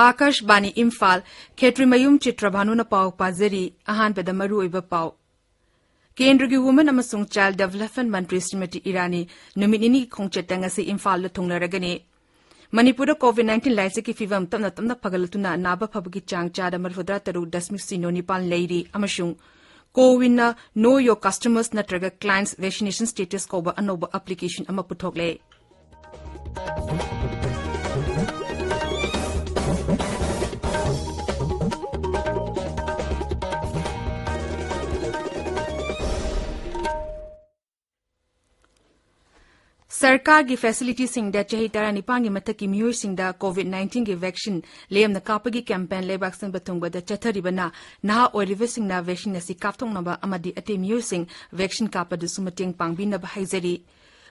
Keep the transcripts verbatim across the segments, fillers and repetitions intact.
ꯑꯥꯀꯥꯁꯕꯥꯅꯤ ꯏꯝꯐꯥꯜ꯫ ꯈꯦꯇ꯭ꯔꯤꯃꯌꯨꯝ ꯆꯤꯇ꯭ꯔꯚꯥꯅꯨꯅ ꯄꯥꯎ ꯄꯥꯖꯔꯤ꯫ ꯑꯍꯥꯟꯕꯗ ꯃꯔꯨꯑꯣꯏꯕ ꯄꯥꯎ꯫ ꯀꯦꯟꯗ꯭ꯔꯒꯤ Women ꯑꯃꯁꯨꯡ Child Development ꯃꯟꯇ꯭ꯔꯤ ꯁ꯭ꯔꯤꯃꯇꯤ ꯏꯔꯥꯅꯤ ꯅꯨꯃꯤꯠ ꯅꯤꯅꯤꯒꯤ ꯈꯣꯡꯆꯠꯇ ꯉꯁꯤ ꯏꯝꯐꯥꯜꯗ ꯊꯨꯡꯂꯔꯒꯅꯤ꯫ ꯃꯅꯤꯄꯨꯔꯗ COVID nineteen ꯂꯥꯏꯆꯠꯀꯤ ꯐꯤꯚꯝ ꯇꯞꯅ ꯇꯞꯅ ꯐꯒꯠꯂꯛꯇꯨꯅ ꯅꯥꯕ ꯐꯕꯒꯤ ꯆꯥꯡ ꯆꯥꯗ ꯃꯔꯤꯐꯨꯇꯔꯥ ꯇꯔꯨꯛ ꯗꯁꯃꯤꯛ ꯁꯤꯅꯣ ꯅꯤꯄꯥꯟ ꯂꯩꯔꯤ ꯑꯃꯁꯨꯡ CoWINꯅ Know Your Customers ꯅꯠꯇ꯭ꯔꯒ Clients Vaccination Status ꯀꯧꯕ ꯑꯅꯧꯕ application ꯑꯃ ꯄꯨꯊꯣꯛꯂꯦ꯫ ꯁꯔꯀꯥꯔꯒꯤ facilityꯁꯤꯡꯗ ꯆꯍꯤ ꯇꯔꯥꯅꯤꯄꯥꯟꯒꯤ ꯃꯊꯛꯀꯤ ꯃꯤꯑꯣꯏꯁꯤꯡꯗ COVID nineteenꯒꯤ vaccine ꯂꯦꯝꯅ ꯀꯥꯞꯄꯒꯤ campaign ꯂꯩꯕꯥꯛ ꯁꯤꯟꯕ ꯊꯨꯡꯕꯗ ꯆꯠꯊꯔꯤꯕꯅ ꯅꯍꯥ ꯑꯣꯏꯔꯤꯕꯁꯤꯡꯅ vaccine ꯑꯁꯤ ꯀꯥꯞꯊꯣꯛꯅꯕ ꯑꯃꯗꯤ ꯑꯇꯩ ꯃꯤꯑꯣꯏꯁꯤꯡ vaccine ꯀꯥꯞꯄꯗꯁꯨ ꯃꯇꯦꯡ ꯄꯥꯡꯕꯤꯅꯕ ꯍꯥꯏꯖꯔꯤ꯫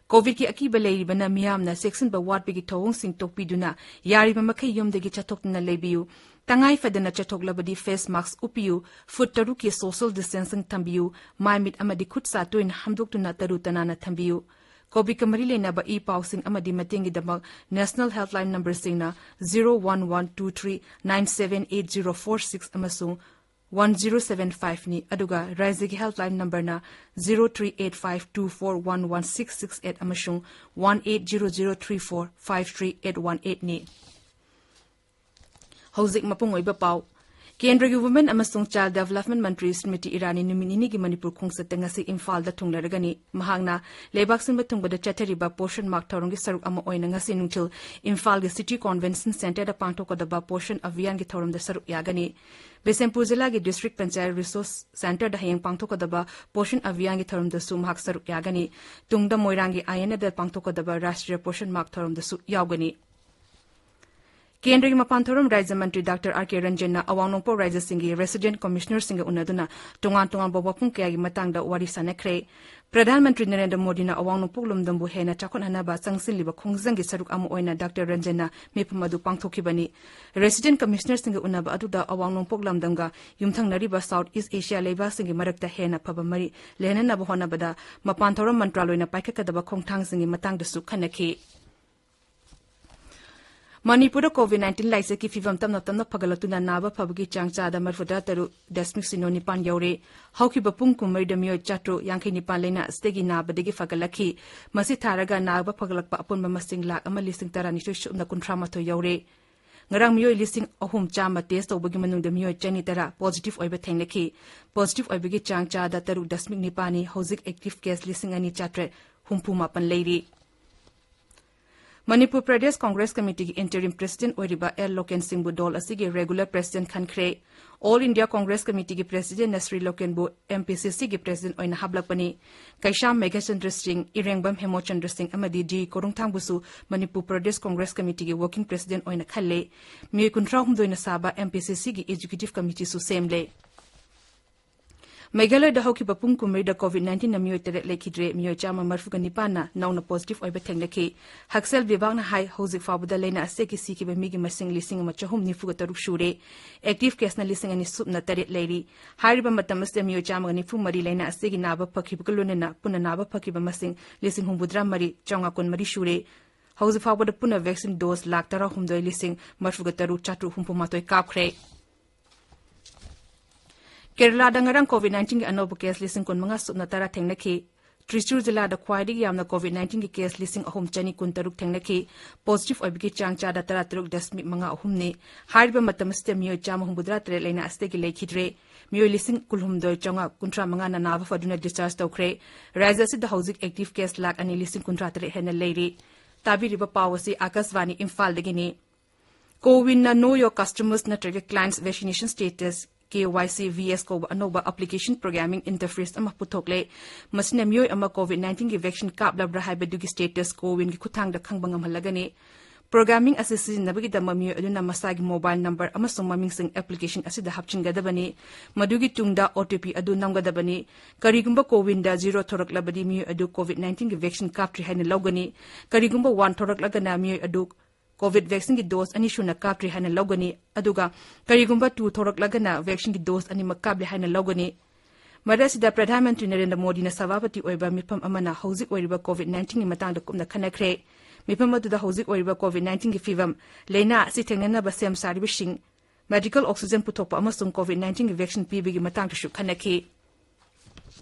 COVIDꯀꯤ ꯑꯀꯤꯕ ꯂꯩꯔꯤꯕꯅ ꯃꯤꯌꯥꯝꯅ ꯆꯦꯛꯁꯤꯟꯕ ꯋꯥꯠꯄꯒꯤ ꯊꯧꯑꯣꯡꯁꯤꯡ ꯇꯣꯛꯄꯤꯗꯨꯅ ꯌꯥꯔꯤꯕ ꯃꯈꯩ ꯌꯨꯝꯗꯒꯤ ꯆꯠꯊꯣꯛꯇꯨꯅ ꯂꯩꯕꯤꯌꯨ꯫ ꯇꯉꯥꯏ ꯐꯗꯅ ꯆꯠꯊꯣꯛꯂꯕꯗꯤ face mask ꯎꯞꯄꯤꯌꯨ, ꯐꯨꯠ ꯇꯔꯨꯛꯀꯤ social distancing ꯊꯝꯕꯤꯌꯨ, ꯃꯥꯏ ꯃꯤꯠ ꯑꯃꯗꯤ ꯈꯨꯠ ꯁꯥ ꯇꯣꯏꯅ ꯍꯥꯝꯗꯣꯛꯇꯨꯅ ꯇꯔꯨ ꯇꯅꯥꯟꯅ ꯊꯝꯕꯤꯌꯨ꯫ COVIDꯀ ꯃꯔꯤ ꯂꯩꯅꯕ ꯏ ꯄꯥꯎꯁꯤꯡ ꯑꯃꯗꯤ ꯃꯇꯦꯡꯒꯤꯗꯃꯛ National Helpline numberꯁꯤꯡꯅ zero one one two three nine seven eight zero four six ꯑꯃꯁꯨꯡ one zero seven five ꯅꯤ, ꯑꯗꯨꯒ ꯔꯥꯖ꯭ꯌꯒꯤ helpline numberꯅ zero three eight five two four one one six six eight ꯑꯃꯁꯨꯡ one eight zero zero three four five three eight one eight ꯅꯤ꯫ ꯍꯧꯖꯤꯛ ꯃꯄꯨꯡ ꯑꯣꯏꯕ ꯄꯥꯎ꯫ ꯀꯦꯟꯗ꯭ꯔꯒꯤ Women ꯑꯃꯁꯨꯡ Child Development ꯃꯟꯇ꯭ꯔꯤ ꯁ꯭ꯔꯤꯃꯇꯤ ꯏꯔꯥꯅꯤ ꯅꯨꯃꯤꯠ ꯅꯤꯅꯤꯒꯤ ꯃꯅꯤꯄꯨꯔ ꯈꯣꯡꯆꯠꯇ ꯉꯁꯤ ꯏꯝꯐꯥꯜꯗ ꯊꯨꯡꯂꯔꯒꯅꯤ꯫ ꯃꯍꯥꯛꯅ ꯂꯩꯕꯥꯛ ꯁꯤꯟꯕ ꯊꯨꯡꯕꯗ ꯆꯠꯊꯔꯤꯕ ꯄꯣꯁꯟ ꯃꯥꯍ ꯊꯧꯔꯝꯒꯤ ꯁꯔꯨꯛ ꯑꯃ ꯑꯣꯏꯅ ꯉꯁꯤ ꯅꯨꯡꯊꯤꯜ ꯏꯝꯐꯥꯜꯒꯤ City Convention Centreꯗ ꯄꯥꯡꯊꯣꯛꯀꯗꯕ ꯄꯣꯁꯟ ꯑꯚꯤꯌꯥꯟꯒꯤ ꯊꯧꯔꯝꯗ ꯁꯔꯨꯛ ꯌꯥꯒꯅꯤ꯫ ꯕꯤꯁꯦꯝꯄꯨꯔ ꯖꯤꯂꯥꯒꯤ District Panchayat Resource Centreꯗ ꯍꯌꯦꯡ ꯄꯥꯡꯊꯣꯛꯀꯗꯕ ꯄꯣꯁꯟ ꯑꯚꯤꯌꯥꯟꯒꯤ ꯊꯧꯔꯝꯗꯁꯨ ꯃꯍꯥꯛ ꯁꯔꯨꯛ ꯌꯥꯒꯅꯤ꯫ ꯇꯨꯡꯗ ꯃꯣꯏꯔꯥꯡꯒꯤ ꯑꯥꯏ ꯑꯦꯟ ꯑꯦꯗ ꯄꯥꯡꯊꯣꯛꯀꯗꯕ ꯔꯥꯁꯇ꯭ꯔꯤꯌ ꯄꯣꯁꯟ ꯃꯥꯍ ꯊꯧꯔꯝꯗꯁꯨ ꯌꯥꯎꯒꯅꯤ꯫ ꯀꯦꯟꯗ꯭ꯔꯒꯤ ꯃꯄꯥꯟ ꯊꯧꯔꯝ ꯔꯥꯖ꯭ꯌ ꯃꯟꯇ꯭ꯔꯤ ꯗꯥꯛꯇꯔ ꯑꯥꯔ ꯀꯦ ꯔꯟꯖꯟꯅ ꯑꯋꯥꯡ ꯅꯣꯡꯄꯣꯛ ꯔꯥꯖ꯭ꯌꯁꯤꯡꯒꯤ Resident Commissionerꯁꯤꯡꯒ ꯎꯅꯗꯨꯅ ꯇꯣꯉꯥꯟ ꯇꯣꯉꯥꯟꯕ ꯋꯥꯐꯝ ꯀꯌꯥꯒꯤ ꯃꯇꯥꯡꯗ ꯋꯥꯔꯤ ꯁꯥꯅꯈ꯭ꯔꯦ꯫ ꯄ꯭ꯔꯙꯥꯟ ꯃꯟꯇ꯭ꯔꯤ ꯅꯔꯦꯟꯗ꯭ꯔ ꯃꯣꯗꯤꯅ ꯑꯋꯥꯡ ꯅꯣꯡꯄꯣꯛ ꯂꯝꯗꯝꯕꯨ ꯍꯦꯟꯅ ꯆꯥꯎꯈꯠꯍꯟꯅꯕ ꯆꯪꯁꯤꯜꯂꯤꯕ ꯈꯣꯡꯖꯪꯒꯤ ꯁꯔꯨꯛ ꯑꯃ ꯑꯣꯏꯅ ꯗꯥꯛꯇꯔ ꯔꯟꯖꯟꯅ ꯃꯤꯐꯝ ꯑꯗꯨ ꯄꯥꯡꯊꯣꯛꯈꯤꯕꯅꯤ꯫ Resident Commissionerꯁꯤꯡꯒ ꯎꯅꯕ ꯑꯗꯨꯗ ꯑꯋꯥꯡ ꯅꯣꯡꯄꯣꯛ ꯂꯝꯗꯝꯒ ꯌꯨꯝꯊꯪꯅꯔꯤꯕ South East Asia ꯂꯩꯕꯥꯛꯁꯤꯡꯒꯤ ꯃꯔꯛꯇ ꯍꯦꯟꯅ ꯐꯕ ꯃꯔꯤ ꯂꯩꯍꯟꯅꯕ ꯍꯣꯠꯅꯕꯗ ꯃꯄꯥꯟ ꯊꯧꯔꯝ ꯃꯟꯇ꯭ꯔꯥꯂꯣꯏꯅ ꯄꯥꯏꯈꯠꯀꯗꯕ ꯈꯣꯡꯊꯥꯡꯁꯤꯡꯒꯤ ꯃꯇꯥꯡꯗꯁꯨ ꯈꯟꯅꯈꯤ꯫ ꯃꯅꯤꯄꯨꯔꯗ COVID nineteen ꯂꯥꯏꯆꯠꯀꯤ ꯐꯤꯚꯝ ꯇꯞꯅ ꯇꯞꯅ ꯐꯒꯠꯂꯛꯇꯨꯅ ꯅꯥꯕ ꯐꯕꯒꯤ ꯆꯥꯡ ꯆꯥꯗ ꯃꯔꯤꯐꯨꯇꯔꯥ ꯇꯔꯨꯛ ꯗꯁꯃꯤꯛ ꯁꯤꯅꯣ ꯅꯤꯄꯥꯟ ꯌꯧꯔꯦ꯫ ꯍꯧꯈꯤꯕ ꯄꯨꯡ ꯀꯨꯟꯃꯔꯤꯗ ꯃꯤꯑꯣꯏ ꯆꯥꯇ꯭ꯔꯨꯛ ꯌꯥꯡꯈꯩ ꯅꯤꯄꯥꯟ ꯂꯥꯏꯅꯥ ꯑꯁꯤꯗꯒꯤ ꯅꯥꯕꯗꯒꯤ ꯐꯒꯠꯂꯛꯈꯤ꯫ ꯃꯁꯤ ꯊꯥꯔꯒ ꯅꯥꯕ ꯐꯒꯠꯂꯛꯄ ꯑꯄꯨꯟꯕ ꯃꯁꯤꯡ ꯂꯥꯈ ꯑꯃ ꯂꯤꯁꯤꯡ ꯇꯔꯥꯅꯤꯊꯣꯏ ꯁꯨꯞꯅ ꯀꯨꯟꯊ꯭ꯔꯥ ꯃꯥꯊꯣꯏ ꯌꯧꯔꯦ꯫ ꯉꯔꯥꯡ ꯃꯤꯑꯣꯏ ꯂꯤꯁꯤꯡ ꯑꯍꯨꯝ ꯆꯥꯝꯃ test ꯇꯧꯕꯒꯤ ꯃꯅꯨꯡꯗ ꯃꯤꯑꯣꯏ ꯆꯅꯤ ꯇꯔꯥ positive ꯑꯣꯏꯕ ꯊꯦꯡꯅꯈꯤ꯫ Positive ꯑꯣꯏꯕꯒꯤ ꯆꯥꯡ ꯆꯥꯗ ꯇꯔꯨꯛ ꯗꯁꯃꯤꯛ ꯅꯤꯄꯥꯟꯅꯤ꯫ ꯍꯧꯖꯤꯛ active case ꯂꯤꯁꯤꯡ ꯑꯅꯤ ꯆꯥꯇ꯭ꯔꯦꯠ ꯍꯨꯝꯐꯨ ꯃꯥꯄꯟ ꯂꯩꯔꯤ꯫ ꯃꯅꯤꯄꯨꯔ ꯄ꯭ꯔꯗꯦꯁ ꯀꯣꯡꯒ꯭ꯔꯦꯁ ꯀꯃꯤꯇꯤꯒꯤ interim president ꯑꯣꯏꯔꯤꯕ ꯑꯦꯜ ꯂꯣꯀꯦꯟ ꯁꯤꯡꯕꯨ ꯗꯣꯜ ꯑꯁꯤꯒꯤ regular president ꯈꯟꯈ꯭ꯔꯦ꯫ All India Congress Committeeꯒꯤ presidentꯅ Shri ꯂꯣꯀꯦꯟꯕꯨ MPCCꯒꯤ president ꯑꯣꯏꯅ ꯍꯥꯞꯂꯛꯄꯅꯤ꯫ ꯀꯩꯁꯥꯝ ꯃꯦꯘꯆꯟꯗ꯭ꯔ ꯁꯤꯡ, ꯏꯔꯦꯡꯕꯝ ꯍꯦꯃꯣꯆꯟꯗ꯭ꯔ ꯁꯤꯡ ꯑꯃꯗꯤ ꯗꯤ ꯀꯣꯔꯨꯡꯊꯥꯡꯕꯨꯁꯨ ꯃꯅꯤꯄꯨꯔ ꯄ꯭ꯔꯗꯦꯁ ꯀꯣꯡꯒ꯭ꯔꯦꯁ ꯀꯃꯤꯇꯤꯒꯤ working president ꯑꯣꯏꯅ ꯈꯜꯂꯦ꯫ ꯃꯤꯑꯣꯏ ꯀꯨꯟꯊ꯭ꯔꯥꯍꯨꯝꯗꯣꯏꯅ ꯁꯥꯕ MPCCꯒꯤ executive committeeꯁꯨ ꯁꯦꯝꯂꯦ꯫ ꯃꯦꯘꯥꯂꯌꯗ ꯍꯧꯈꯤꯕ ꯄꯨꯡ ꯀꯨꯟꯃꯔꯤꯗ COVID nineteenꯅ ꯃꯤꯑꯣꯏ ꯇꯔꯦꯠ ꯂꯩꯈꯤꯗ꯭ꯔꯦ꯫ ꯃꯤꯑꯣꯏ ꯆꯥꯝꯃ ꯃꯔꯤꯐꯨꯒ ꯅꯤꯄꯥꯟꯅ ꯅꯧꯅ positive ꯑꯣꯏꯕ ꯊꯦꯡꯅꯈꯤ꯫ ꯍꯛꯁꯦꯜ ꯕꯤꯚꯥꯒꯅ ꯍꯥꯏ, ꯍꯧꯖꯤꯛ ꯐꯥꯎꯕꯗ ꯂꯥꯏꯅꯥ ꯑꯁꯤꯒꯤ ꯁꯤꯈꯤꯕ ꯃꯤꯒꯤ ꯃꯁꯤꯡ ꯂꯤꯁꯤꯡ ꯑꯃ ꯆꯍꯨꯝ ꯅꯤꯐꯨꯒ ꯇꯔꯨꯛ ꯁꯨꯔꯦ꯫ Active caseꯅ ꯂꯤꯁꯤꯡ ꯑꯅꯤ ꯁꯨꯞꯅ ꯇꯔꯦꯠ ꯂꯩꯔꯤ꯫ ꯍꯥꯏꯔꯤꯕ ꯃꯇꯝ ꯑꯁꯤꯗ ꯃꯤꯑꯣꯏ ꯆꯥꯝꯃꯒ ꯅꯤꯐꯨ ꯃꯔꯤ ꯂꯥꯏꯅꯥ ꯑꯁꯤꯒꯤ ꯅꯥꯕ ꯐꯈꯤꯕꯒ ꯂꯣꯏꯅꯅ ꯄꯨꯟꯅ ꯅꯥꯕ ꯐꯈꯤꯕ ꯃꯁꯤꯡ ꯂꯤꯁꯤꯡ ꯍꯨꯝꯐꯨꯇꯔꯥ ꯃꯔꯤ ꯆꯥꯝꯃꯉꯥ ꯀꯨꯟꯃꯔꯤ ꯁꯨꯔꯦ꯫ ꯍꯧꯖꯤꯛ ꯐꯥꯎꯕꯗ ꯄꯨꯟꯅ vaccine dose ꯂꯥꯈ ꯇꯔꯥꯍꯨꯝꯗꯣꯏ ꯂꯤꯁꯤꯡ ꯃꯔꯤꯐꯨꯒ ꯇꯔꯨꯛ ꯆꯥꯇ꯭ꯔꯨꯛ ꯍꯨꯝꯐꯨ ꯃꯥꯊꯣꯏ ꯀꯥꯞꯈ꯭ꯔꯦ꯫ ꯀꯦꯔꯂꯥꯗ ꯉꯔꯥꯡ COVID nineteenꯒꯤ ꯑꯅꯧꯕ case ꯂꯤꯁꯤꯡ ꯀꯨꯟꯃꯉꯥ ꯁꯨꯞꯅ ꯇꯔꯥ ꯊꯦꯡꯅꯈꯤ꯫ ꯇ꯭ꯔꯤꯆꯨꯔ ꯖꯤꯂꯥꯗ ꯈ꯭ꯋꯥꯏꯗꯒꯤ ꯌꯥꯝꯅ COVID nineteenꯒꯤ case ꯂꯤꯁꯤꯡ ꯑꯍꯨꯝ ꯆꯅꯤ ꯀꯨꯟꯇꯔꯨꯛ ꯊꯦꯡꯅꯈꯤ꯫ Positive ꯑꯣꯏꯕꯒꯤ ꯆꯥꯡ ꯆꯥꯗ ꯇꯔꯥꯇꯔꯨꯛ ꯗꯁꯃꯤꯛ ꯃꯉꯥ ꯑꯍꯨꯝꯅꯤ꯫ ꯍꯥꯏꯔꯤꯕ ꯃꯇꯝ ꯑꯁꯤꯗ ꯃꯤꯑꯣꯏ ꯆꯥꯝꯃ ꯍꯨꯝꯐꯨꯇꯔꯥ ꯇꯔꯦꯠ ꯂꯥꯏꯅꯥ ꯑꯁꯤꯗꯒꯤ ꯂꯩꯈꯤꯗ꯭ꯔꯦ꯫ ꯃꯤꯑꯣꯏ ꯂꯤꯁꯤꯡ ꯀꯨꯟꯍꯨꯝꯗꯣꯏ ꯆꯥꯝꯃꯉꯥ ꯀꯨꯟꯊ꯭ꯔꯥ ꯃꯉꯥꯅ ꯅꯥꯕ ꯐꯗꯨꯅ discharge ꯇꯧꯈ꯭ꯔꯦ꯫ ꯔꯥꯖ꯭ꯌ ꯑꯁꯤꯗ ꯍꯧꯖꯤꯛ active case ꯂꯥꯈ ꯑꯅꯤ ꯂꯤꯁꯤꯡ ꯀꯨꯟꯊ꯭ꯔꯥ ꯇꯔꯦꯠ ꯍꯦꯟꯅ ꯂꯩꯔꯤ꯫ ꯇꯥꯕꯤꯔꯤꯕ ꯄꯥꯎ ꯑꯁꯤ ꯑꯥꯀꯥꯁꯕꯥꯅꯤ ꯏꯝꯐꯥꯜꯗꯒꯤꯅꯤ꯫ CoWINꯅ Know Your Customers ꯅꯠꯇ꯭ꯔꯒ Clients Vaccination Status, KYCVS ꯀꯧꯕ ꯑꯅꯧꯕ application programming interface ꯑꯃ ꯄꯨꯊꯣꯛꯂꯦ꯫ ꯃꯁꯤꯅ ꯃꯤꯑꯣꯏ ꯑꯃ COVID nineteenꯒꯤ vaccine ꯀꯥꯞꯂꯕ꯭ꯔꯥ ꯍꯥꯏꯕꯗꯨꯒꯤ status CoWINꯒꯤ ꯈꯨꯠꯊꯥꯡꯗ ꯈꯪꯕ ꯉꯝꯍꯜꯂꯒꯅꯤ꯫ Programming ꯑꯁꯤ ꯁꯤꯖꯤꯟꯅꯕꯒꯤꯗꯃꯛ ꯃꯤꯑꯣꯏ ꯑꯗꯨꯅ ꯃꯁꯥꯒꯤ mobile number ꯑꯃꯁꯨꯡ ꯃꯃꯤꯡꯁꯤꯡ application ꯑꯁꯤꯗ ꯍꯥꯞꯆꯤꯟꯒꯗꯕꯅꯤ꯫ ꯃꯗꯨꯒꯤ ꯇꯨꯡꯗ OTP ꯑꯗꯨ ꯅꯝꯒꯗꯕꯅꯤ꯫ ꯀꯔꯤꯒꯨꯝꯕ CoWINꯗ zero ꯊꯣꯔꯛꯂꯕꯗꯤ ꯃꯤꯑꯣꯏ ꯑꯗꯨ COVID nineteenꯒꯤ vaccine ꯀꯥꯞꯇ꯭ꯔꯤ ꯍꯥꯏꯅ ꯂꯧꯒꯅꯤ꯫ ꯀꯔꯤꯒꯨꯝꯕ one ꯊꯣꯔꯛꯂꯒꯅ ꯃꯤꯑꯣꯏ ꯑꯗꯨ COVID vaccineꯒꯤ dose ꯑꯅꯤ ꯁꯨꯅ ꯀꯥꯞꯇ꯭ꯔꯤ ꯍꯥꯏꯅ ꯂꯧꯒꯅꯤ, ꯑꯗꯨꯒ ꯀꯔꯤꯒꯨꯝꯕ two ꯊꯣꯔꯛꯂꯒꯅ vaccineꯒꯤ dose ꯑꯅꯤꯃꯛ ꯀꯥꯞꯂꯦ ꯍꯥꯏꯅ ꯂꯧꯒꯅꯤ꯫ ꯃꯔꯛ ꯑꯁꯤꯗ ꯄ꯭ꯔꯙꯥꯟ ꯃꯟꯇ꯭ꯔꯤ ꯅꯔꯦꯟꯗ꯭ꯔ ꯃꯣꯗꯤꯅ ꯁꯚꯥꯄꯇꯤ ꯑꯣꯏꯕ ꯃꯤꯐꯝ ꯑꯃꯅ ꯍꯧꯖꯤꯛ ꯑꯣꯏꯔꯤꯕ COVID nineteenꯒꯤ ꯃꯇꯥꯡꯗ ꯀꯨꯞꯅ ꯈꯟꯅꯈ꯭ꯔꯦ꯫ ꯃꯤꯐꯝ ꯑꯗꯨꯗ ꯍꯧꯖꯤꯛ ꯑꯣꯏꯔꯤꯕ COVID nineteen ꯒꯤ ꯐꯤꯚꯝ, ꯂꯥꯏꯅꯥ ꯑꯁꯤ ꯊꯦꯡꯅꯅꯕ ꯁꯦꯝ ꯁꯥꯔꯤꯕꯁꯤꯡ, medical oxygen ꯄꯨꯊꯣꯛꯄ ꯑꯃꯁꯨꯡ COVID nineteen ꯒꯤ vaccine ꯄꯤꯕꯒꯤ ꯃꯇꯥꯡꯗꯁꯨ ꯈꯟꯅꯈꯤ꯫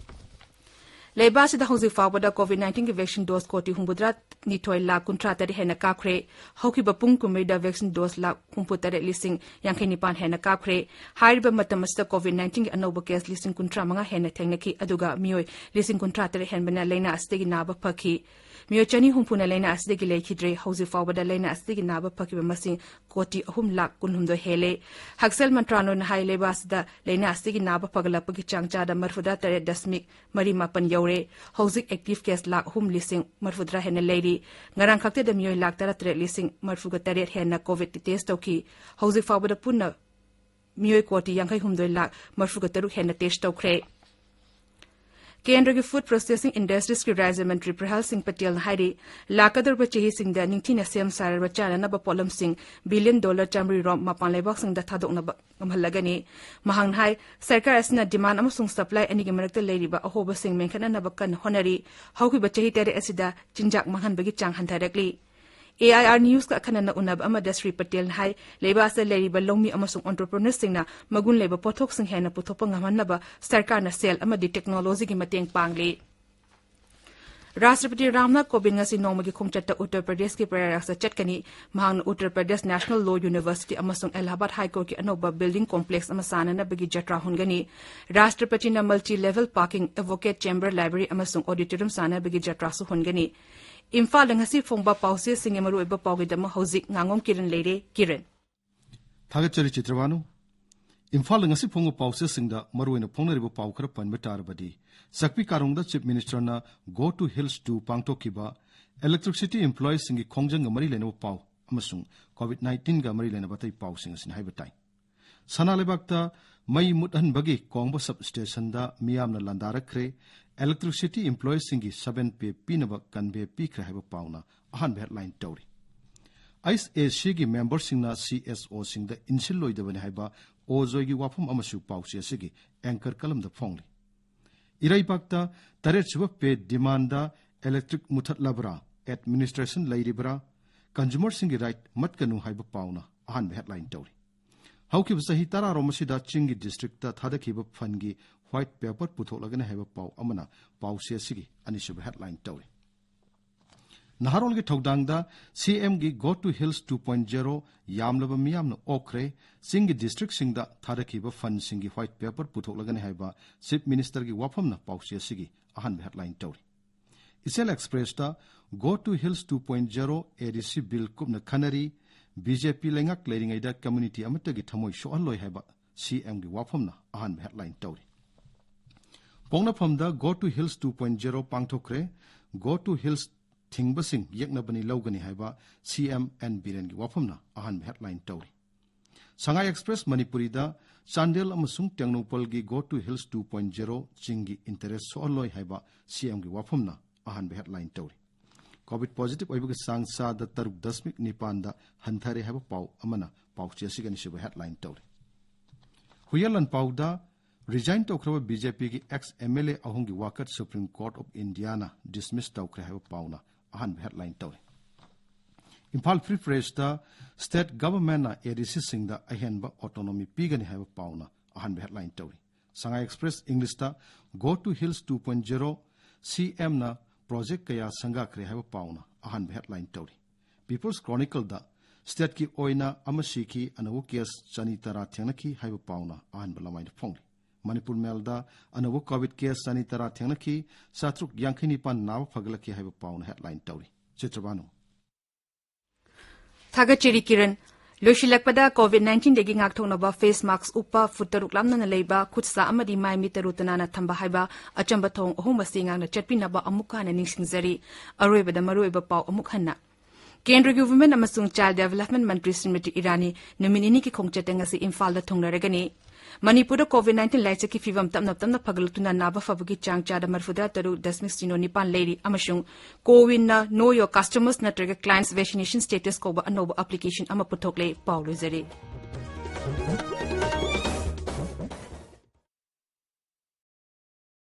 ꯂꯩꯕꯥꯛ ꯑꯁꯤꯗ ꯍꯧꯖꯤꯛ ꯐꯥꯎꯕꯗ COVID nineteen ꯒꯤ vaccine dose ꯀꯣꯇꯤ ꯍꯨꯝꯐꯨꯇꯔꯥ ꯅꯤꯊꯣꯏ ꯂꯥꯈ ꯀꯨꯟꯊ꯭ꯔꯥ ꯇꯔꯦꯠ ꯍꯦꯟꯅ ꯀꯥꯞꯈ꯭ꯔꯦ꯫ ꯍꯧꯈꯤꯕ ꯄꯨꯡ ꯀꯨꯟꯃꯔꯤꯗ vaccine dose ꯂꯥꯈ ꯍꯨꯝꯐꯨ ꯇꯔꯦꯠ ꯂꯤꯁꯤꯡ ꯌꯥꯡꯈꯩ ꯅꯤꯄꯥꯟ ꯍꯦꯟꯅ ꯀꯥꯞꯈ꯭ꯔꯦ꯫ ꯍꯥꯏꯔꯤꯕ ꯃꯇꯝ ꯑꯁꯤꯗ COVID nineteen ꯒꯤ ꯑꯅꯧꯕ case ꯂꯤꯁꯤꯡ ꯀꯨꯟꯊ꯭ꯔꯥ ꯃꯉꯥ ꯍꯦꯟꯅ ꯊꯦꯡꯅꯈꯤ, ꯑꯗꯨꯒ ꯃꯤꯑꯣꯏ ꯂꯤꯁꯤꯡ ꯀꯨꯟꯊ꯭ꯔꯥ ꯇꯔꯦꯠ ꯍꯦꯟꯕꯅ ꯂꯥꯏꯅꯥ ꯑꯁꯤꯗꯒꯤ ꯅꯥꯕ ꯐꯈꯤ꯫ ꯃꯤꯑꯣꯏ ꯆꯅꯤ ꯍꯨꯝꯐꯨꯅ ꯂꯥꯏꯅꯥ ꯑꯁꯤꯗꯒꯤ ꯂꯩꯈꯤꯗ꯭ꯔꯦ꯫ ꯍꯧꯖꯤꯛ ꯐꯥꯎꯕꯗ ꯂꯥꯏꯅꯥ ꯑꯁꯤꯗꯒꯤ ꯅꯥꯕ ꯐꯈꯤꯕ ꯃꯁꯤꯡ ꯀꯣꯇꯤ ꯑꯍꯨꯝ ꯂꯥꯈ ꯀꯨꯟꯍꯨꯝꯗꯣꯏ ꯍꯦꯜꯂꯦ꯫ ꯍꯛꯁꯦꯜ ꯃꯟꯇ꯭ꯔꯥꯂꯣꯏꯅ ꯍꯥꯏ, ꯂꯩꯕꯥꯛ ꯑꯁꯤꯗ ꯂꯥꯏꯅꯥ ꯑꯁꯤꯗꯒꯤ ꯅꯥꯕ ꯐꯒꯠꯂꯛꯄꯒꯤ ꯆꯥꯡ ꯆꯥꯗ ꯃꯔꯤꯐꯨꯇꯔꯥ ꯇꯔꯦꯠ ꯗꯁꯃꯤꯛ ꯃꯔꯤ ꯃꯥꯄꯟ ꯌꯧꯔꯦ꯫ ꯍꯧꯖꯤꯛ active case ꯂꯥꯈ ꯑꯍꯨꯝ ꯂꯤꯁꯤꯡ ꯃꯔꯤꯐꯨꯇꯔꯥ ꯍꯦꯟꯅ ꯂꯩꯔꯤ꯫ ꯉꯔꯥꯡ ꯈꯛꯇꯗ ꯃꯤꯑꯣꯏ ꯂꯥꯈ ꯇꯔꯥꯇꯔꯦꯠ ꯂꯤꯁꯤꯡ ꯃꯔꯤꯐꯨꯒ ꯇꯔꯦꯠ ꯍꯦꯟꯅ COVID test ꯇꯧꯈꯤ꯫ ꯍꯧꯖꯤꯛ ꯐꯥꯎꯕꯗ ꯄꯨꯟꯅ ꯃꯤꯑꯣꯏ ꯀꯣꯇꯤ ꯌꯥꯡꯈꯩ ꯍꯨꯝꯗꯣꯏ ꯂꯥꯈ ꯃꯔꯤꯐꯨꯒ ꯇꯔꯨꯛ ꯍꯦꯟꯅ test ꯇꯧꯈ꯭ꯔꯦ꯫ ꯀꯦꯟꯗ꯭ꯔꯒꯤ Food Processing Industries ꯀꯤ ꯔꯥꯖ꯭ꯌ ꯃꯟꯇ꯭ꯔꯤ ꯄ꯭ꯔꯍꯜ ꯁꯤꯡ ꯄꯇꯦꯜꯅ ꯍꯥꯏꯔꯤ, ꯂꯥꯛꯀꯗꯧꯔꯤꯕ ꯆꯍꯤꯁꯤꯡꯗ ꯅꯤꯡꯊꯤꯅ ꯁꯦꯝ ꯁꯥꯔꯕ ꯆꯥꯅꯅꯕ ꯄꯣꯠꯂꯝꯁꯤꯡ billion dollar ꯆꯥꯃꯔꯤ ꯔꯣꯝ ꯃꯄꯥꯟ ꯂꯩꯕꯥꯛꯁꯤꯡꯗ ꯊꯥꯗꯣꯛꯅꯕ ꯉꯝꯍꯜꯂꯒꯅꯤ꯫ ꯃꯍꯥꯛꯅ ꯍꯥꯏ, ꯁꯔꯀꯥꯔ ꯑꯁꯤꯅ demand ꯑꯃꯁꯨꯡ supply ꯑꯅꯤꯒꯤ ꯃꯔꯛꯇ ꯂꯩꯔꯤꯕ ꯑꯍꯣꯕꯁꯤꯡ ꯃꯦꯟꯈꯠꯅꯅꯕ ꯀꯟꯅ ꯍꯣꯠꯅꯔꯤ꯫ ꯍꯧꯈꯤꯕ ꯆꯍꯤ ꯇꯔꯦꯠ ꯑꯁꯤꯗ ꯆꯤꯟꯖꯥꯛ ꯃꯥꯡꯍꯟꯕꯒꯤ ꯆꯥꯡ ꯍꯟꯊꯔꯛꯂꯤ꯫ AIR News ꯀ ꯑꯈꯟꯅꯅ ꯎꯅꯕ ꯑꯃꯗ ꯁ꯭ꯔꯤ ꯄꯇꯦꯜꯅ ꯍꯥꯏ, ꯂꯩꯕꯥꯛ ꯑꯁꯤꯗ ꯂꯩꯔꯤꯕ ꯂꯧꯃꯤ ꯑꯃꯁꯨꯡ entrepreneurs ꯁꯤꯡꯅ ꯃꯒꯨꯟ ꯂꯩꯕ ꯄꯣꯠꯊꯣꯛꯁꯤꯡ ꯍꯦꯟꯅ ꯄꯨꯊꯣꯛꯄ ꯉꯝꯍꯟꯅꯕ ꯁꯔꯀꯥꯔꯅ ꯁꯦꯜ ꯑꯃꯗꯤ technology ꯒꯤ ꯃꯇꯦꯡ ꯄꯥꯡꯂꯤ꯫ ꯔꯥꯁꯇ꯭ꯔꯄꯇꯤ ꯔꯥꯝꯅꯥꯊ ꯀꯣꯕꯤꯟꯗ ꯉꯁꯤ ꯅꯣꯡꯃꯒꯤ ꯈꯣꯡꯆꯠꯇ ꯎꯠꯇꯔ ꯄ꯭ꯔꯗꯦꯁꯀꯤ ꯄ꯭ꯔꯌꯥꯒꯔꯥꯖꯇ ꯆꯠꯀꯅꯤ꯫ ꯃꯍꯥꯛꯅ Uttar Pradesh National Law University ꯑꯃꯁꯨꯡ ꯑꯦꯂꯥꯍꯥꯕꯥꯗ High Court ꯀꯤ ꯑꯅꯧꯕ building complex ꯑꯃ ꯁꯥꯅꯅꯕꯒꯤ ꯖꯇ꯭ꯔꯥ ꯍꯣꯟꯒꯅꯤ꯫ ꯔꯥꯁꯇ꯭ꯔꯄꯇꯤꯅ multi level parking, advocate chamber, library ꯑꯃꯁꯨꯡ auditorium ꯁꯥꯅꯕꯒꯤ ꯖꯇ꯭ꯔꯥꯁꯨ ꯍꯣꯟꯒꯅꯤ꯫ ꯏꯝꯐꯥꯜꯗ ꯉꯁꯤ ꯐꯣꯡꯕ ꯄꯥꯎꯆꯦꯁꯤꯡꯒꯤ ꯃꯔꯨꯑꯣꯏꯕ ꯄꯥꯎꯒꯤꯗꯃꯛ ꯍꯧꯖꯤꯛ ꯉꯥꯉꯣꯝ ꯀꯤꯔꯟ ꯂꯩꯔꯦ꯫ ꯀꯤꯔꯟ꯫ ꯊꯥꯒꯠꯆꯔꯤ ꯆꯤꯇ꯭ꯔꯕꯥꯅꯨ꯫ ꯏꯝꯐꯥꯜꯗ ꯉꯁꯤ ꯐꯣꯡꯕ ꯄꯥꯎꯆꯦꯁꯤꯡꯗ ꯃꯔꯨꯑꯣꯏꯅ ꯐꯣꯡꯅꯔꯤꯕ ꯄꯥꯎ ꯈꯔ ꯄꯟꯕ ꯇꯥꯔꯕꯗꯤ, ꯆꯥꯛꯄꯤ ꯀꯥꯔꯣꯡꯗ Chief Minister ꯅ Go to Hills two ꯄꯥꯡꯊꯣꯛꯈꯤꯕ electricity employees ꯁꯤꯡꯒꯤ ꯈꯣꯡꯖꯪꯒ ꯃꯔꯤ ꯂꯩꯅꯕ ꯄꯥꯎ ꯑꯃꯁꯨꯡ COVID nineteen ꯒ ꯃꯔꯤ ꯂꯩꯅꯕ ꯑꯇꯩ ꯄꯥꯎꯁꯤꯡ ꯑꯁꯤꯅꯤ ꯍꯥꯏꯕ ꯇꯥꯏ꯫ ꯁꯅꯥ ꯂꯩꯕꯥꯛꯇ ꯃꯩ ꯃꯨꯠꯍꯟꯕꯒꯤ ꯀꯣꯡꯕ sub station ꯗ ꯃꯤꯌꯥꯝꯅ ꯂꯥꯟꯗꯥꯔꯛꯈ꯭ꯔꯦ꯫ Electricity employees ꯁꯤꯡꯒꯤ seven pay ꯄꯤꯅꯕ convey ꯄꯤꯈ꯭ꯔꯦ ꯍꯥꯏꯕ ꯄꯥꯎꯅ ꯑꯍꯥꯟꯕ headline ꯇꯧꯔꯤ꯫ ISAC ꯒꯤ member ꯁꯤꯡꯅ CSO ꯁꯤꯡꯗ ꯏꯟꯁꯤꯜꯂꯣꯏꯗꯕꯅꯤ ꯍꯥꯏꯕ ꯑꯣꯖꯣꯏꯒꯤ ꯋꯥꯐꯝ ꯑꯃꯁꯨ ꯄꯥꯎꯆꯦ ꯑꯁꯤꯒꯤ anchor column ꯗ ꯐꯣꯡꯂꯤ꯫ ꯏꯔꯩꯕꯥꯛꯇ ꯇꯔꯦꯠꯁꯨꯕ pay demand ꯗ electric ꯃꯨꯊꯠꯂꯕ꯭ꯔꯥ? ꯑꯦꯗꯃꯤꯅꯤꯁꯇ꯭ꯔꯦꯁꯟ ꯂꯩꯔꯤꯕ꯭ꯔꯥ, ꯀꯟꯖꯨꯃꯔꯁꯤꯡꯒꯤ ꯔꯥꯏꯠ ꯃꯠꯀꯅꯨ ꯍꯥꯏꯕ ꯄꯥꯎꯅ ꯑꯍꯥꯟꯕ ꯍꯦꯗꯂꯥꯏꯟ ꯇꯧꯔꯤ꯫ ꯍꯧꯈꯤꯕ ꯆꯍꯤ ꯇꯔꯥꯔꯣꯝ ꯑꯁꯤꯗ ꯆꯤꯡꯒꯤ ꯗꯤꯁꯇ꯭ꯔꯤꯛꯇ ꯊꯥꯗꯈꯤꯕ ꯐꯟꯒꯤ ꯋꯥꯏꯠ ꯄꯦꯄꯔ ꯄꯨꯊꯣꯛꯂꯒꯅꯤ ꯍꯥꯏꯕ ꯄꯥꯎ ꯑꯃꯅ ꯄꯥꯎꯆꯦ ꯑꯁꯤꯒꯤ ꯑꯅꯤꯁꯨꯕ ꯍꯦꯗꯂꯥꯏꯟ ꯇꯧꯔꯤ꯫ ꯅꯍꯥꯔꯣꯜꯒꯤ ꯊꯧꯗꯥꯡꯗ ꯁꯤꯑꯦꯝꯒꯤ Go to Hills two point zero ꯌꯥꯝꯂꯕ ꯃꯤꯌꯥꯝꯅ ꯑꯣꯛꯈ꯭ꯔꯦ, ꯆꯤꯡꯒꯤ ꯗꯤꯁꯇ꯭ꯔꯤꯛꯁꯤꯡꯗ ꯊꯥꯗꯈꯤꯕ ꯐꯟꯁꯤꯡꯒꯤ ꯋꯥꯏꯠ ꯄꯦꯄꯔ ꯄꯨꯊꯣꯛꯂꯒꯅꯤ ꯍꯥꯏꯕ ꯆꯤꯐ ꯃꯤꯅꯤꯁꯇꯔꯒꯤ ꯋꯥꯐꯝꯅ ꯄꯥꯎꯆꯦ ꯑꯁꯤꯒꯤ ꯑꯍꯥꯟꯕ ꯍꯦꯗꯂꯥꯏꯟ ꯇꯧꯔꯤ꯫ ꯏꯆꯦꯜ ꯑꯦꯛꯁꯄ꯭ꯔꯦꯁꯇ Go to Hills two point zero ADC bill ꯀꯨꯞꯅ ꯈꯟꯅꯔꯤ, ꯕꯤꯖꯦꯄꯤ ꯂꯩꯉꯥꯛ ꯂꯩꯔꯤꯉꯩꯗ ꯀꯝꯃ꯭ꯌꯨꯅꯤꯇꯤ ꯑꯃꯠꯇꯒꯤ ꯊꯃꯣꯏ ꯁꯣꯛꯍꯜꯂꯣꯏ ꯍꯥꯏꯕ ꯁꯤꯑꯦꯝꯒꯤ ꯋꯥꯐꯝꯅ ꯑꯍꯥꯟꯕ ꯍꯦꯗꯂꯥꯏꯟ ꯇꯧꯔꯤ꯫ ꯄꯣꯛꯅꯐꯝꯗ Go to Hills two point zero ꯄꯥꯡꯊꯣꯛꯈ꯭ꯔꯦ, Go to Hills ꯊꯤꯡꯕꯁꯤꯡ ꯌꯦꯛꯅꯕꯅꯤ ꯂꯧꯒꯅꯤ ꯍꯥꯏꯕ ꯁꯤꯑꯦꯝ ꯑꯦꯟ ꯕꯤꯔꯦꯟꯒꯤ ꯋꯥꯐꯝꯅ ꯑꯍꯥꯟꯕ ꯍꯦꯗꯂꯥꯏꯟ ꯇꯧꯔꯤ꯫ ꯁꯉꯥꯏ ꯑꯦꯛꯁꯄ꯭ꯔꯦꯁ ꯃꯅꯤꯄꯨꯔꯤꯗ ꯆꯥꯟꯗꯦꯜ ꯑꯃꯁꯨꯡ ꯇꯦꯡꯅꯧꯄꯜꯒꯤ Go to Hills two point zero ꯆꯤꯡꯒꯤ ꯏꯟꯇꯔꯦꯁ ꯁꯣꯛꯍꯜꯂꯣꯏ ꯍꯥꯏꯕ ꯁꯤꯑꯦꯝꯒꯤ ꯋꯥꯐꯝꯅ ꯑꯍꯥꯟꯕ ꯍꯦꯗꯂꯥꯏꯟ ꯇꯧꯔꯤ꯫ ꯀꯣꯚꯤꯗ ꯄꯣꯖꯤꯇꯤꯚ ꯑꯣꯏꯕꯒꯤ ꯆꯥꯡ ꯆꯥꯗ ꯇꯔꯨꯛ ꯗꯁꯃꯤꯛ ꯅꯤꯄꯥꯟꯗ ꯍꯟꯊꯔꯦ ꯍꯥꯏꯕ ꯄꯥꯎ ꯑꯃꯅ ꯄꯥꯎꯆꯦ ꯑꯁꯤꯒꯤ ꯑꯅꯤꯁꯨꯕ ꯍꯦꯗꯂꯥꯏꯟ ꯇꯧꯔꯤ꯫ ꯍꯨꯏꯌꯦꯟ ꯂꯥꯟꯄꯥꯎꯗ ꯔꯤꯖꯥꯏꯟ ꯇꯧꯈ꯭ꯔꯕ ꯕꯤꯖꯦꯄꯤꯒꯤ ꯑꯦꯛꯁ ꯑꯦꯝ ꯑꯦꯜ ꯑꯦ ꯑꯍꯨꯝꯒꯤ ꯋꯥꯀꯠ ꯁꯨꯄ꯭ꯔꯤꯝ ꯀꯣꯔꯠ ꯑꯣꯐ ꯏꯟꯗꯤꯌꯥꯅ ꯗꯤꯁꯃꯤꯁ ꯇꯧꯈ꯭ꯔꯦ ꯍꯥꯏꯕ ꯄꯥꯎꯅ ꯑꯍꯥꯟꯕ ꯍꯦꯗꯂꯥꯏꯟ ꯇꯧꯔꯤ꯫ ꯏꯝꯐꯥꯜ ꯐ꯭ꯔꯤ ꯄ꯭ꯔꯦꯁꯇ ꯁ꯭ꯇꯦꯠ ꯒꯚꯔꯟꯃꯦꯟꯠꯅ ꯑꯦꯗꯤꯁꯤꯁꯤꯡꯗ ꯑꯍꯦꯟꯕ ꯑꯣꯇꯣꯅꯣꯃꯤ ꯄꯤꯒꯅꯤ ꯍꯥꯏꯕ ꯄꯥꯎꯅ ꯑꯍꯥꯟꯕ ꯍꯦꯗꯂꯥꯏꯟ ꯇꯧꯔꯤ꯫ ꯁꯉꯥꯏ ꯑꯦꯛꯁꯄ꯭ꯔꯦꯁ ꯏꯪꯂꯤꯁꯇ Go to Hills two point zero, ꯁꯤꯑꯦꯝꯅ ꯄ꯭ꯔꯣꯖꯦꯛ ꯀꯌꯥ ꯁꯪꯒꯥꯈ꯭ꯔꯦ ꯍꯥꯏꯕ ꯄꯥꯎꯅ ꯑꯍꯥꯟꯕ ꯍꯦꯗꯂꯥꯏꯟ ꯇꯧꯔꯤ꯫ ꯄꯤꯄꯜꯁ ꯀ꯭ꯔꯣꯅꯤꯀꯜꯗ ꯁ꯭ꯇꯦꯠꯀꯤ ꯑꯣꯏꯅ ꯑꯃ ꯁꯤꯈꯤ, ꯑꯅꯧꯕ ꯀꯦꯁ ꯆꯅꯤ ꯇꯔꯥ ꯊꯦꯡꯅꯈꯤ ꯍꯥꯏꯕ ꯄꯥꯎꯅ ꯑꯍꯥꯟꯕ ꯂꯃꯥꯏꯗ ꯐꯣꯡꯂꯤ꯫ ꯃꯅꯤꯄꯨꯔ ꯃꯦꯜꯗ ꯑꯅꯧꯕ ꯀꯣꯚꯤꯗ ꯀꯦꯁ ꯆꯅꯤ ꯇꯔꯥ ꯊꯦꯡꯅꯈꯤ, ꯆꯥꯇ꯭ꯔꯨꯛ ꯌꯥꯡꯈꯩ ꯅꯤꯄꯥꯟ ꯅꯥꯕ ꯐꯒꯠꯂꯛꯈꯤ ꯍꯥꯏꯕ ꯄꯥꯎꯅ ꯍꯦꯗꯂꯥꯏꯟ ꯇꯧꯔꯤ꯫ ꯆꯤꯇ꯭ꯔꯕꯥꯅꯨ꯫ ꯊꯥꯒꯠꯆꯔꯤ ꯀꯤꯔꯟ꯫ ꯂꯣꯏꯁꯤꯜꯂꯛꯄꯗ ꯀꯣꯚꯤꯗ ꯅꯥꯏꯟꯇꯤꯟꯗꯒꯤ ꯉꯥꯛꯊꯣꯛꯅꯕ ꯐꯦꯁ ꯃꯥꯛꯁ ꯎꯞꯄ, ꯐꯨꯠ ꯇꯔꯨꯛ ꯂꯥꯞꯅꯅ ꯂꯩꯕ, ꯈꯨꯠ ꯁꯥ ꯑꯃꯗꯤ ꯃꯥꯏ ꯃꯤꯠ ꯇꯔꯨ ꯇꯅꯥꯟꯅ ꯊꯝꯕ ꯍꯥꯏꯕ ꯑꯆꯝꯕ ꯊꯧꯑꯣꯡ ꯑꯍꯨꯝ ꯑꯁꯤ ꯉꯥꯛꯅ ꯆꯠꯄꯤꯅꯕ ꯑꯃꯨꯛꯀ ꯍꯟꯅ ꯅꯤꯡꯁꯤꯡꯖꯔꯤ꯫ ꯑꯔꯣꯏꯕꯗ ꯃꯔꯨꯑꯣꯏꯕ ꯄꯥꯎ ꯑꯃꯨꯛ ꯍꯟꯅ꯫ ꯀꯦꯟꯗ꯭ꯔꯒꯤ ꯋꯨꯃꯦꯟ ꯑꯃꯁꯨꯡ ꯆꯥꯏꯜ ꯗꯦꯚꯦꯂꯞꯃꯦꯟꯠ ꯃꯟꯇ꯭ꯔꯤ ꯁ꯭ꯔꯤꯃꯇꯤ ꯏꯔꯥꯅꯤ ꯅꯨꯃꯤꯠ ꯅꯤꯅꯤꯒꯤ ꯈꯣꯡꯆꯠꯇ ꯉꯁꯤ ꯏꯝꯐꯥꯜꯗ ꯊꯨꯡꯂꯔꯒꯅꯤ꯫ ꯃꯅꯤꯄꯨꯔꯗ ꯀꯣꯚꯤꯗ ꯅꯥꯏꯟꯇꯤꯟ ꯂꯥꯏꯆꯠꯀꯤ ꯐꯤꯚꯝ ꯇꯞꯅ ꯇꯞꯅ ꯐꯒꯠꯂꯛꯇꯨꯅ ꯅꯥꯕ ꯐꯕꯒꯤ ꯆꯥꯡ ꯆꯥꯗ ꯃꯔꯤꯐꯨꯇꯔꯥ ꯇꯔꯨꯛ ꯗꯁꯃꯤꯛ ꯁꯤꯅꯣ ꯅꯤꯄꯥꯟ ꯂꯩꯔꯤ ꯑꯃꯁꯨꯡ ꯀꯣꯋꯤꯟꯅ Know Your Customers ꯅꯠꯇ꯭ꯔꯒ Clients Vaccination Status ꯀꯧꯕ ꯑꯅꯧꯕ ꯑꯦꯄ꯭ꯂꯤꯀꯦꯁꯟ ꯑꯃ ꯄꯨꯊꯣꯛꯂꯦ꯫ ꯄꯥꯎ ꯂꯣꯏꯖꯔꯦ꯫